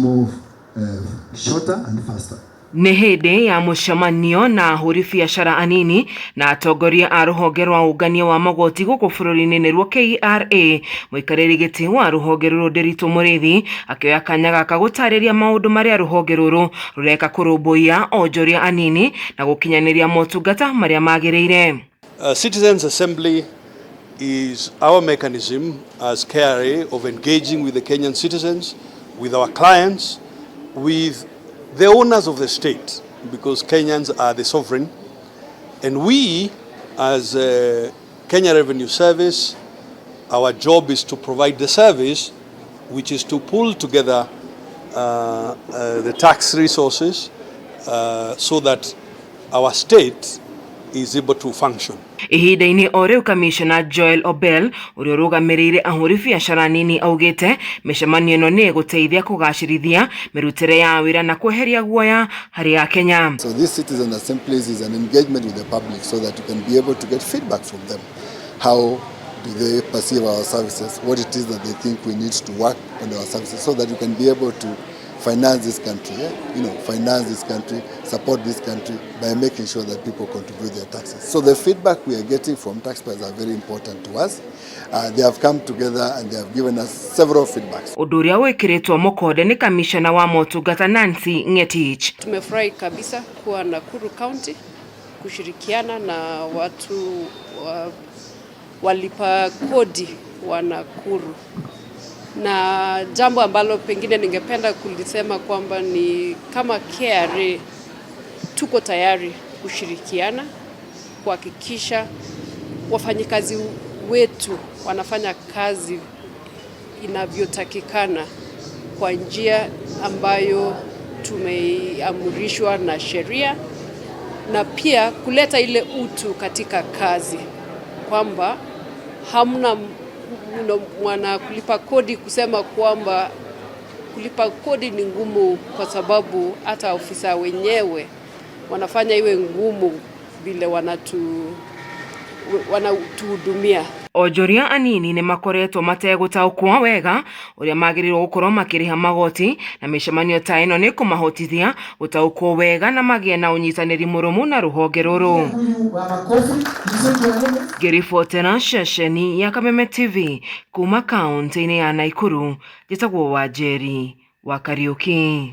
Move shorter and faster. Nĩ hĩndĩ ya mũcemanio na ahũri biacara anini na atongoria a rũhonge rwa ũngania wa magoti gũkũ bũrũri-inĩ nĩruo KRA, mũikarĩri gĩtĩ wa rũhonge rũrũ Nderitu Mũrĩithi akĩoya kanya gaka gũtarĩria maũndũ marĩa rũhonge rũrũ rũreka kũrũmbũiya onjoria anini na gũkinyanĩria motungata marĩa magĩrĩire. Citizens Assembly is our mechanism as KRA of engaging with the Kenyan citizens, with our clients, with the owners of the state, because Kenyans are the sovereign. And we, as Kenya Revenue Service, our job is to provide the service, which is to pull together the tax resources so that our state is able to function. Ihinda-inĩ o rĩu, Kamishna Joel Obel ũrĩa ũrũgamĩrĩire ahũri biacara nini augĩte mĩcemanio ĩno nĩ ĩgũteithia kũgacĩrithia mĩrutĩre ya wĩra na kweheria guoya harĩ akenya. So this citizen assemblies is an engagement with the public so that you can be able to get feedback from them. How do they perceive our services? What it is that they think we need to work on our services so that you can be able to finance this country, yeah? Finance this country, support this country by making sure that people contribute their taxes. So the feedback we are getting from taxpayers are very important to us. They have come together and they have given us several feedbacks. Ũndũ ũrĩa wĩkĩrĩtwo mũkonde nĩ kamishna wa motungata Nancy Ngetich. Tumefurahi kabisa kuwa Nakuru County kushirikiana na watu walipa kodi wa Nakuru, na jambo ambalo pengine ningependa kulisema kwamba ni kama KRA tuko tayari kushirikiana kuhakikisha wafanyikazi wetu wanafanya kazi inavyotakikana kwa njia ambayo tumeamrishwa na sheria na pia kuleta ile utu katika kazi kwamba hamna mwana kulipa kodi kusema kwamba kulipa kodi ni ngumu, kwa sababu hata ofisa wenyewe wanafanya iwe ngumu vile wanatuhudumia. Onjoria anini nĩ makoretwo mategũtaũkwo wega ũrĩa magĩrĩirwo gũkorwo makĩrĩha magoti, na mĩcemanio ta ĩno nĩ kũmahotithia gũtaũkwo wega na magĩe na ũnyitanĩri mũrũmu na rũhonge rũrũ. Ngĩribotera ceceni ya Kameme TV kuma kaunti-inĩ ya Nakuru, njĩtagwo Wanjeri wa Kariuki.